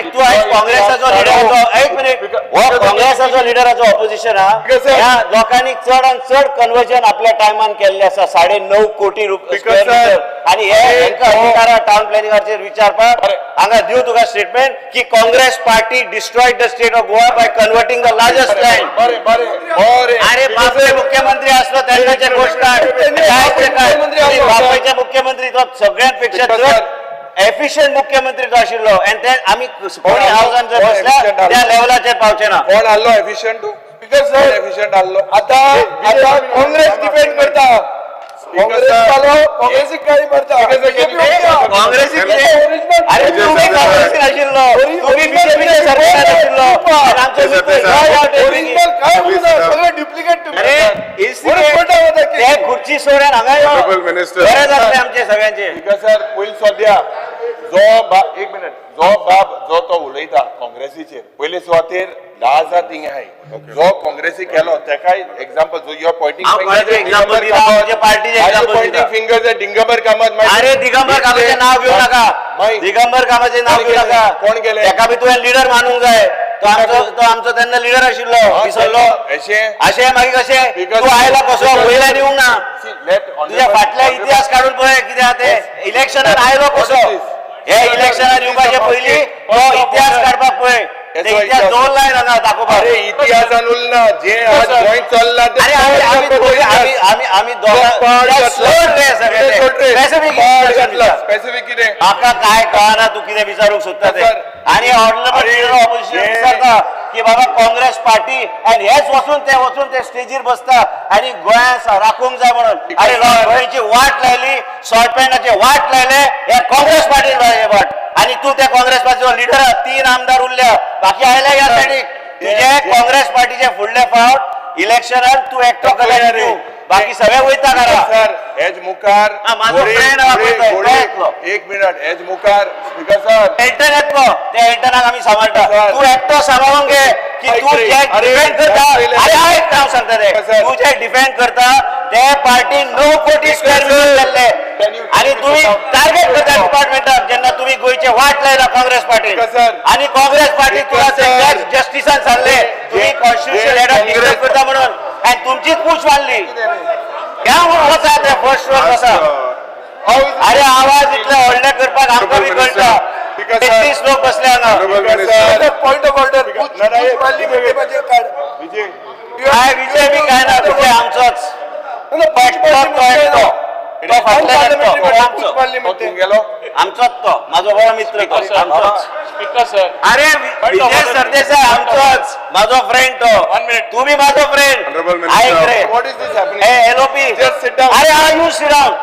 तूं आयज काँग्रेसाचो लिडराचो, एक मिनिट, हो काँग्रेसाचो लिडराचो ऑपोजिशन हा. ह्या लोकांनी चड आनी चड कन्वर्जन आपल्या टायमान केल्लें आसा, 9.5 कोटी स्क्वेअर मिटर. आणि हे हेंका अधिकार टाउन प्लॅनिंगाचेर विचारपाक. हांगा दिव तुका स्टेटमेंट की Congress Party destroyed the state of Goa by converting the largest land. बरे बरे बरे. अरे, बापरे, मुख्यमंत्री असलो तेन्नाचे गोश्ट काड. काय ते काय. मुख्यमंत्री आसलो. बापायचे मुख्यमंत्री तो सगळ्यांपेक्षा चड एफिशियंट मुख्यमंत्री तो आशिल्लो. आनी ते आमी कोणी हावसान जर कोण बसल्या efficient त्या लेवलाचेर पावचे ना. कोण आहलो एफिशियंट? स्पीकर सर, एफिशियंट आहलो? आता आता काँग्रेस डिफेंड करता. काँग्रेस वालो काँग्रेसीक गाळी मारता. काँग्रेसीक कितें? अरे, तुम्ही काँग्रेसीन आशिल्लो, तुम्ही बीजेपीच्या सरकारात आशिल्लो आनी आमचो मित्र जॉय गावडे. ओरिजिनल काय उरना, सगळं डुप्लिकेट. अरे, ते खुर्ची सोडून हांगा यो. Honorable Minister. बरें जातलें आमचे सगळ्यांचे. स्पीकर सर, पयलीं सद्या जो बाब, एक मिनिट, जो बाब जो तो उलयता काँग्रेसीचेर, पयले सुवातेर लाज थिंग आहाय. जो काँग्रेसी केलो तेकाय एक्झाम्पल जो your pointing. हांव कोणाचें example दिना, म्हजे पार्टीचें example दिता. Fingers eight Digambar Kamat. अरे, दिगंबर कामाचें नाव घेवं नाका. दिगंबर कामाचें नाव घेवं नाका. कोण केलें? तेका बी तुवें लिडर मानूंक जाय. तो आमचो तेन्ना लिडर आशिल्लो. विसरलो? अशें? अशें मागीर कशें? तूं आयला कसो? वयल्यान येवंक ना. तुज्या फाटल्या इतिहास काडून पळय कितें आहा ते. इलेक्शनान आयलो कसो? हे इलेक्शनान येवपाचे पयलीं तो इतिहास काडपाक पळय. ते इतिहास दवरलाय हांगा दाखोवपाक. अरे, इतिहासान उरना. जे आज गोंय चल्ला ते. अरे, आमी आमी दोघी- आमी आमी आमी दोगां सोड रे सगळे ते. Specific instruction विचार. स्पेसिफिक कितें? म्हाका काय कळना तूं कितें विचारूंक सोदता ते. सर, आणि ऑनरेबल लिडर ऑपोजिशन विचारता की बाबा, काँग्रेस पार्टी आणि हेच वचून ते स्टेजीर बसता आणि गोंया राखूंक जाय म्हणून. अरे, गोंयची वाट लायली, सॉल्ट पॅनाची वाट लायले हे काँग्रेस पार्टीन लायले वाट. आणि तूं त्या काँग्रेस पार्टीचो लिडर. तीन आमदार उरल्या, बाकी आयले ह्या सायडीक. तुजे काँग्रेस पार्टीचे फुडले फावट इलेक्शनात तूं एकटो कल्याण दिव, बाकी सगळे वयता घरा. सर, हेज मुखार हा, माझो friend आहा पळय तो, तो येतलो. एक मिनिट, हेज मुखार स्पीकर सर. एल्टन येतलो, त्या एल्टनाक आमी सांबाळटा. सर. तूं एकटो सांबाळून घे की तूं जे अरे, डिफेंड करता. अरे, आयक, हांव सांगता ते. सर. तूं जे डिफेंड करता ते पार्टी 9 कोटी स्क्वेअर मिटर केल्ले आणि तुम्ही टार्गेट करता डिपार्टमेंटाक, जेन्ना तुम्ही गोंयचे वाट लायला काँग्रेस पार्टी. सर. आणि काँग्रेस पार्टी तुला सर. जस्टिसान सांगले तुम्ही कॉन्स्टिट्युशन हेडर डिस्टर्ब करता म्हणून आणि तुमचीच पूछ मारली. ह्या वचा ते फर्स्ट फ्लोर बसा. अरे, आवाज इतले व्हडले करपाक आमकां बी कळटा. 33 लोक बसले हांगा. Honorable Minister. Point of order. काड. विजय. काय विजय बी काय ना, तुझे आमचोच एकटो तो, एकटो तो फाटल्यान एकटो तो आमचो. तो तुमगेलो. आमचोच तो, माझो बरो मित्र तो, आमचोच. Speaker sir. अरे, विजय सरदेसाय आमचोच, माझो फ्रेंड तो. One minute. तू बी माझो फ्रेंड. Honorable Minister. ऐक रे. What is this happening? A LOP. Just sit down. अरे, हा, you sit down.